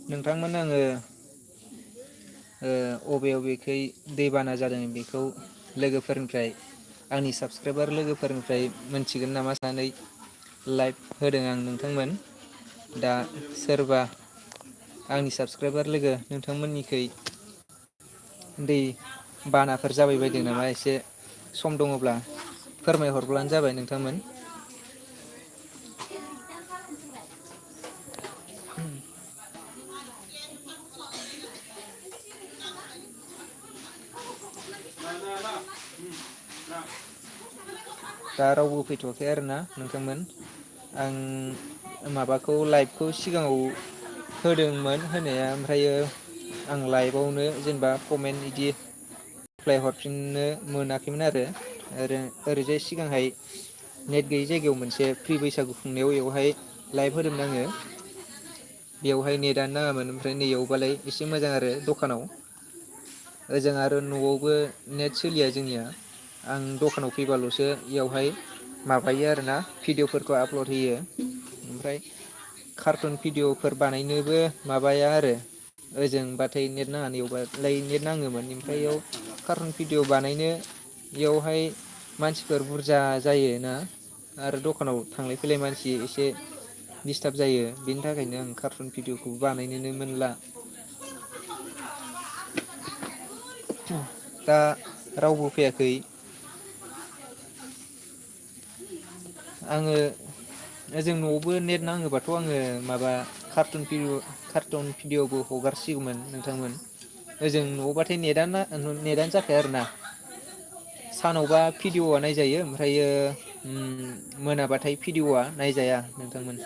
नोंथांमोन आङो अबे बबेखै दैबाना जादों बेखौ लोगोफोरनिफ्राय आंनि साबसक्राइबार लोगोफोरनिफ्राय मोनथिगोन नामा साननानै लाइभ होदों आं नोंथांमोन। दा सोरबा आंनि साबसक्राइबार लोगो नोंथांमोननिखै दै बानाफोर जाबाय बायदों नामा एसे सम दङब्ला फोरमायहरब्लानो जाबाय नोंथांमोन। दा रावबो फैथ'वाखै आरोना नोंथांमोन। आं माबाखौ लाइभखौ सिगाङाव होदोंमोन होनाया ओमफ्रायो आं लाइभआवनो जेनेबा कमेन्ट बिदि एप्लाइ हरफिननो मोनाखैमोन आरो ओरैजाय सिगांहाय नेट गैयि जायगायाव मोनसे फ्रि बैसागु खुंनायाव बेवहाय लाइभ होदोंमोन आङो। बेवहाय नेटआनो नाङामोन ओमफ्राय नैयावबालाय एसे मोजां आरो दखानाव। ओजों आरो न'आवबो नेट सोलिया जोंनिया। आं दखानाव फैबाल'सो इयावहाय माबायो आरोना भिडिअ'फोरखौ आपलड होयो। ओमफ्राय कार्टुन भिडिअ'फोर बानायनोबो माबाया आरो ओजोंबाथाय नेट नाङा नैयावबालाय नेट नाङोमोन। ओमफ्राय इयाव कार्टुन भिडिअ बानायनो बेयावहाय मानसिफोर बुरजा जायोना आरो दखानाव थांलाय फैलाय मानसि एसे दिस्टार्ब जायो बेनि थाखायनो आं कार्टुन भिडिअ'खौ बानायनोनो मोनला। दा रावबो फैयाखै। आङो ओजों न'आवबो नेट नाङोबाथ' आङो माबा कार्टुन भिडिअ'बो हगारसिगौमोन नोंथांमोन। ओजों न'आवबाथाय नेटानो जाखाया आरोना। सानावबा भिडिअ'आ नायजायो ओमफ्रायो मोनाबाथाय भिडिअ'आ नायजाया नोंथांमोन।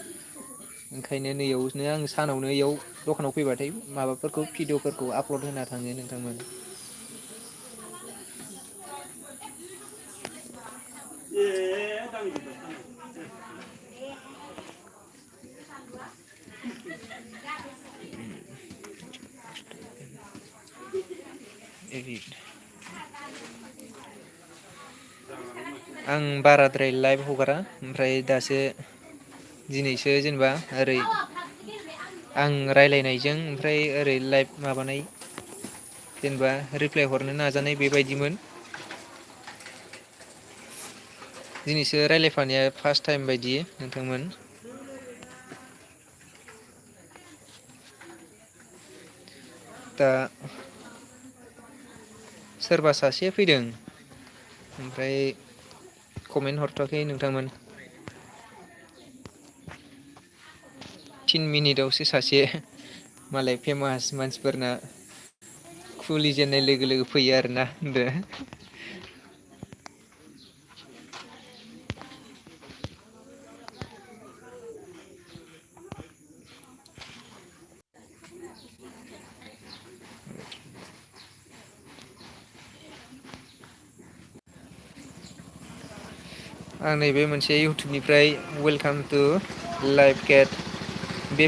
ओंखायनो नैयावनो आं सानावनो इयाव दखानाव फैबाथाय माबाफोरखौ भिडिअ'फोरखौ आपलड होना थाङो नोंथांमोन। आं बाराद्राय लाइभ हगारा ओमफ्राय दासो दिनैसो जेनेबा ओरै आं रायलायनायजों ओमफ्राय ओरै लाइभ माबानाय जेनेबा रिप्लाय हरनो नाजानाय बेबायदिमोन। दिनैसो रायज्लायफानाया फार्स्ट टाइम बायदि नोंथांमोन। दा सोरबा सासे फैदों ओमफ्राय कमेन्ट हरथ'वाखै नोंथांमोन। 3 मिनिटावसो सासे मालाय फेमास मानसिफोरना खुलिजेननाय लोगो लोगो फैयो आरोना होनदो। आं नैबे मोनसे इउटुबनिफ्राय वेलकाम टु लाइभ केट बे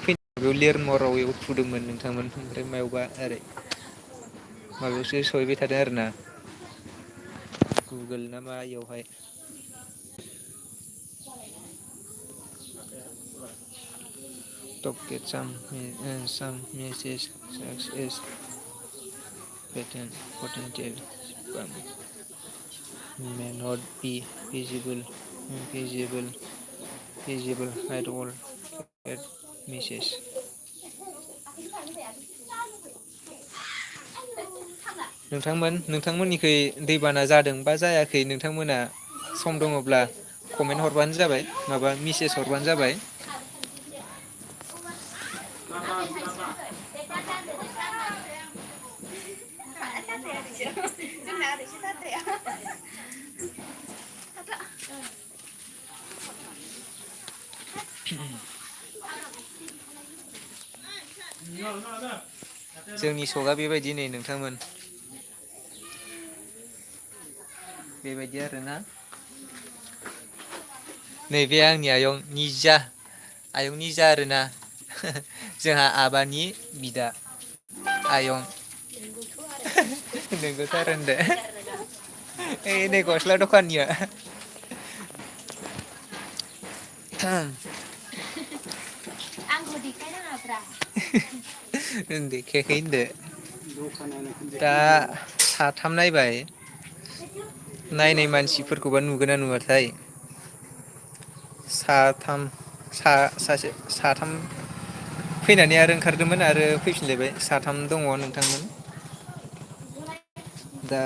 फैनायखौ लिरमराव थुदोंमोन नोंथांमोन ओमफ्राय मायावबा ओरै माबायावसो सहैबाय थादों आरोना गुगोल ना मा इयावहाय। Don't get some message such as potential spam may not be visible at all. Get message. नोंथांमोननिखै दैबाना जादों बा जायाखै नोंथांमोना सम दङब्ला कमेन्ट हरबानो जाबाय माबा मेसेज हरबानो जाबाय। जोंनि सका बेबायदि नै नोंथांमोन। बेबायदि आरोना। नैबे आंनि आयं निजा आरोना जोंहा आबानि बिदा आयं। नोंगौथ' आरो होनदो नै गस्ला दखाननिया। आंखौ देखाय नाङाब्रा। देखायाखै होनदो दा साथाम नायबाय नायनाय मानसिफोरखौबा नुगोना नुवाथाय साथाम फैनानै आरो ओंखारदोंमोन आरो फैफिनलायबाय साथाम दङ नोंथांमोन दा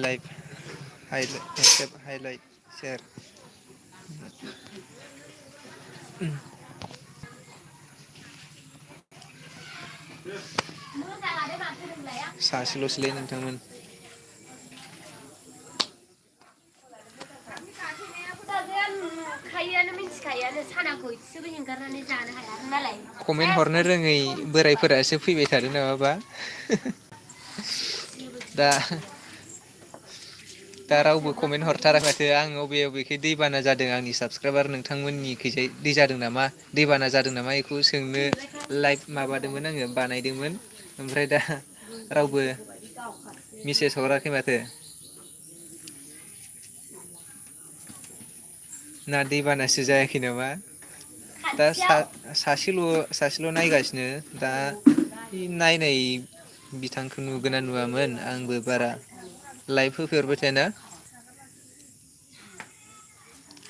लाइभ हाइलाइट सेयार सासेल'सैलाय नोंथांमोन कमेन्ट हरनो रोङै बोरायफोरासो फैबाय थादों नामाबा दा दा रावबो कमेन्ट हरथारा माथो आं अबे अबेखै दैबाना जादों आंनि साबसक्राइबार नोंथांमोननिखैजाय दै जादों नामा दैबाना जादों नामा बेखौ सोंनो लाइभ माबादोंमोन आङो बानायदोंमोन ओमफ्राय दा रावबो मेसेज हराखै माथो ना दैबानासो जायाखै नामा दा सासेल' नायगासिनो दा नायनाय बिथांखौ नुगोना नुवामोन आंबो बारा लाइभ होफेरबाय थायाना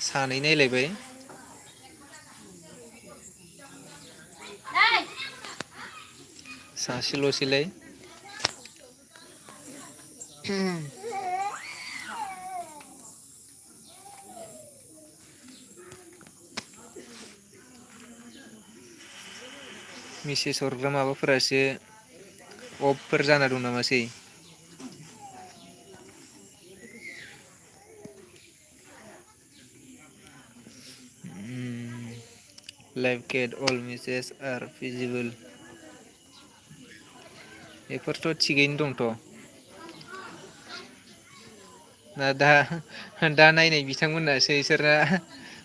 सानै नायलायबाय सासेल'सैलाय मेसेज हरग्रा माबाफोरासो अफफोर जाना दं नामासै लाइभ गेट अल मेसेज आर भिजिबोल बेफोरथ' थिगैनो दंथ' दा नायनाय बिथांमोनासो इसोरना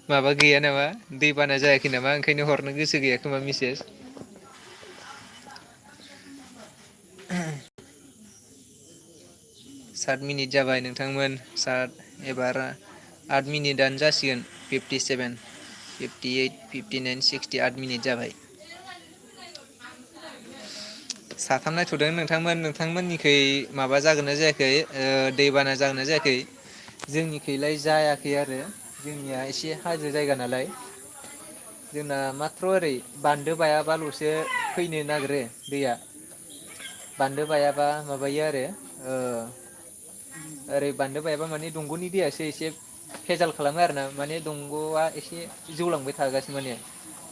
माबा गैया नामा दैबाना जायाखै नामा ओंखायनो हरनो गोसो गैया खोमा मेसेज 7 मिनिट जाबाय नोंथांमोन एबार 8 मिनिटआनो जासिगोन 57 58 59 60 8 मिनिट जाबाय साथाम नायथ'दों नोंथांमोननिखै माबा जागोन ना जायाखै दैबाना जागोन ना जायाखै जोंनिखैलाय जायाखै आरो जोंनिया एसे हाजो जायगा नालाय जोंना माथ्र' ओरै बान्दो बायाबाल'सो फैनो नागिरो दैया बान्दो बायाबा माबायो आरो ओरै बान्दो बायाबा माने दंग'नि दैयासो एसे भेजाल खालामो आरोना माने दंग'आ एसे जौलांबाय थागासिनो माने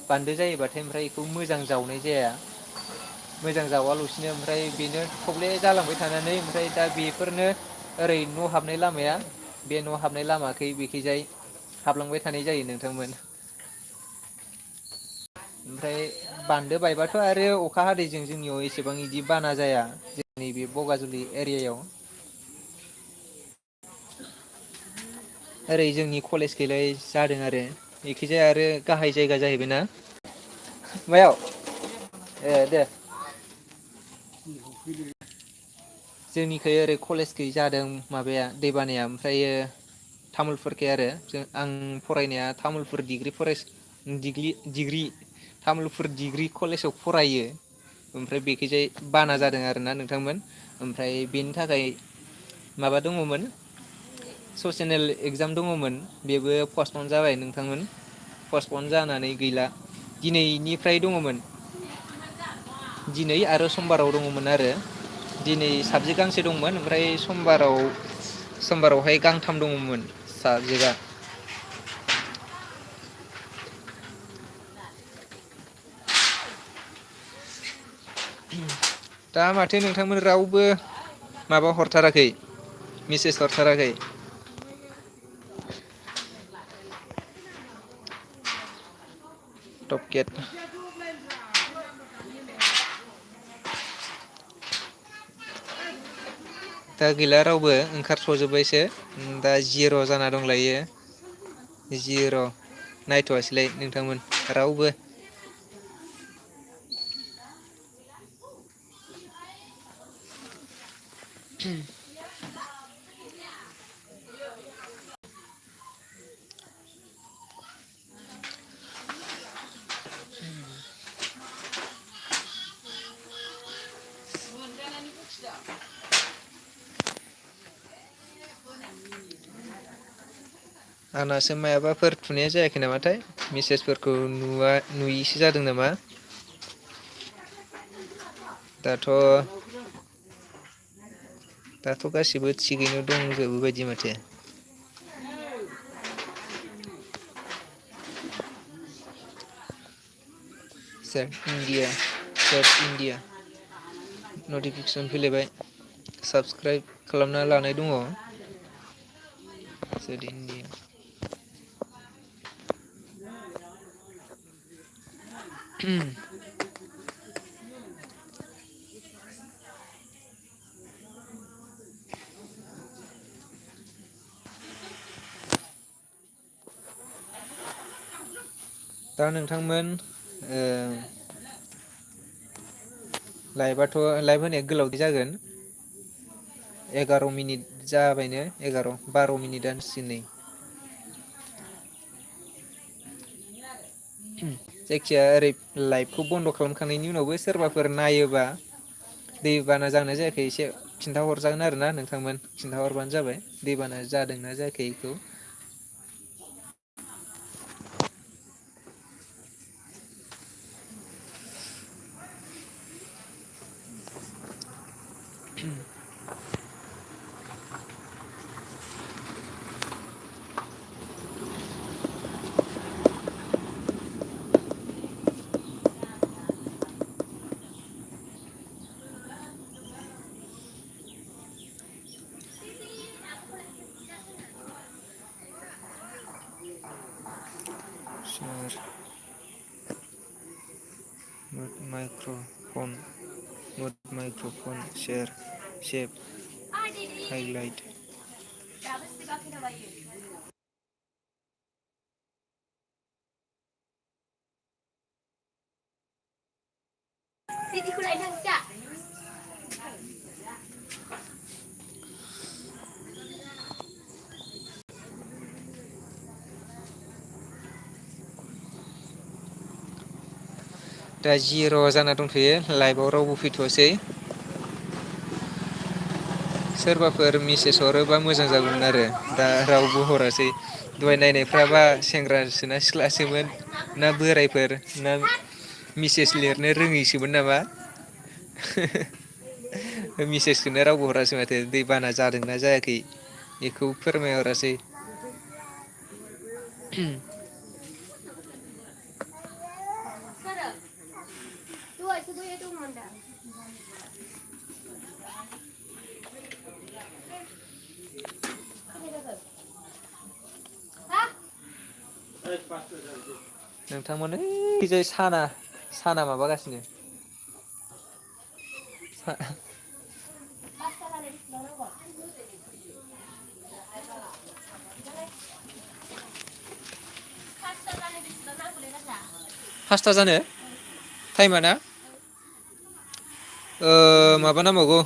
बान्दो जायोबाथाय ओमफ्राय बेखौ मोजां जावनाय जाया मोजां जावालासिनो ओमफ्राय बेनो थब्ले जालांबाय थानानै ओमफ्राय दा बेफोरनो ओरै न' हाबनाय लामाया बे न' हाबनाय लामाखै बेखैजाय हाबलांबाय थानाय जायो नोंथांमोन ओमफ्राय बान्दो बायबाथ' आरो अखा हादैजों जोंनियाव एसेबां इदि बाना जाया जोंनि बे बगाजुलि एरियायाव ओरै जोंनि कलेजखैलाय जादों आरो एखैजाय आरो गाहाय जायगा जाहैबायना मायाव ए दे जोंनिखै ओरै कलेजखै जादों माबाया दैबानाया ओमफ्रायो तामुलफुरखै आरो आं फरायनाया तामुलपुर डिग्रि तामुलपुर डिग्रि कलेजाव फरायो ओमफ्राय बेखैजाय बाना जादों आरोना नोंथांमोन ओमफ्राय बेनि थाखाय माबा दङमोन ससिनेल इगजाम दङमोन बेबो पस्टपन जाबाय नोंथांमोन पस्टपन जानानै गैला दिनैनिफ्राय दङमोन दिनै आरो समबाराव दङमोन आरो दिनै साबजेक्ट गांसे दंमोन ओमफ्राय समबारावहाय गांथाम दङमोन साबजेक्टआ दा माथो नोंथांमोन रावबो माबा हरथाराखै मेसेज हरथाराखै टपकेट दा गैला रावबो ओंखारथ'जोब्बायसो दा जिर' जाना दंलायो जिर' नायथ'वासैलाय नोंथांमोन रावबो आंनासो मायाबाफोर थुनाया जायाखै नामाथाय मेसेजफोरखौ नुयिसो जादों नामा? दाथ' दाथ' गासिबो थिगैनो दंजोबो बायदि माथो। Set India set India notification फैलायबाय साबसक्राइब खालामना लानाय दङ। सेट इण्डिया दा नोंथांमोन ओ लाइभआथ' लाइभ होनाया गोलावै जागोन 11 मिनिट जाबायनो 12 मिनिटानोसै नै जायखिया ओरै लाइभखौ बन्द' खालामखांनायनि उनावबो सोरबाफोर नायोबा दैबाना जागोनना जायाखै एसे खिन्थाहरजागोन आरो ना नोंथांमोन खिन्थाहरबानो जाबाय दैबाना जादोंना जायाखै बेखौ। माइक्र'फन माइक्र'फन सेर सेभ हाइलाइट दा जिर' जाना दंथ'यो लाइभआव रावबो फैथ'वासै सोरबाफोर मेसेज हरोबा मोजां जागौमोन आरो दा रावबो हरासै दहाय नायनायफ्राबा सेंग्रासोना सिख्लासोमोन ना बोरायफोर ना मिसेस लिरनो रोङैसोमोन नामा मिसेसखौनो रावबो हरासै माथो दै बाना जादोंना जायाखै बेखौ फोरमायहरासै नोंथांमोन ओइजाय साना माबागासिनो पासथा जानो टाइमा ना माबा नांबावगौ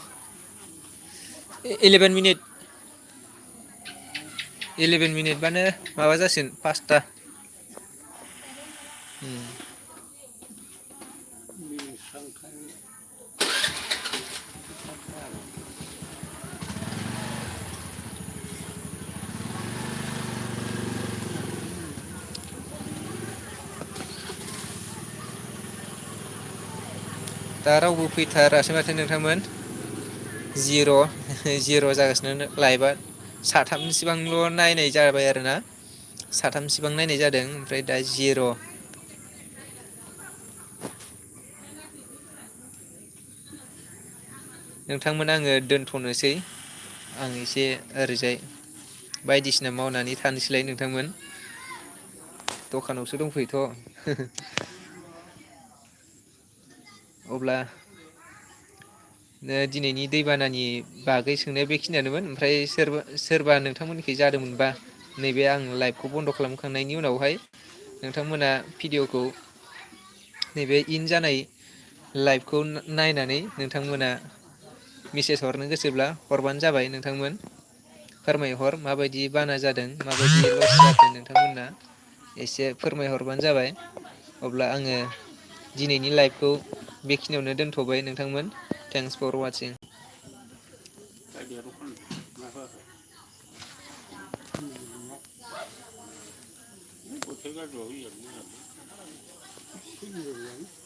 11 मिनिटबानो माबा जासिगोन 5ता दा रावबो फैथारासै माथो नोंथांमोन जिर' जागासिनो लाइभआ साथामसिबांल' नायनाय जाबाय आरोना साथामसिबां नायनाय जादों ओमफ्राय दा जिर' नोंथांमोन आङो दोनथ'नोसै आं एसे ओरैजाय बायदिसिना मावनानै थानोसैलाय नोंथांमोन दखानावसो दंफैयोथ' अब्ला दिनैनि दैबानानि बागै सोंनाया बेखिनियानोमोन ओमफ्राय सोरबा नोंथांमोननिखै जादोंमोनबा नैबे आं लाइभखौ बन्द' खालामखांनायनि उनावहाय नोंथांमोना भिडिअ'खौ नैबे इन जानाय लाइभखौ नायनानै नोंथांमोना मेसेज हरनो गोसोब्ला हरबानो जाबाय नोंथांमोन फोरमायहर माबायदि बाना जादों माबायदि लस जाखो नोंथांमोना एसे फोरमायहरबानो जाबाय अब्ला आङो दिनैनि लाइभखौ बेखिनियावनो दोनथ'बाय नोंथांमोन थेंक्स फर वाचिं 세 가지로 이해를 하면 큰일이야.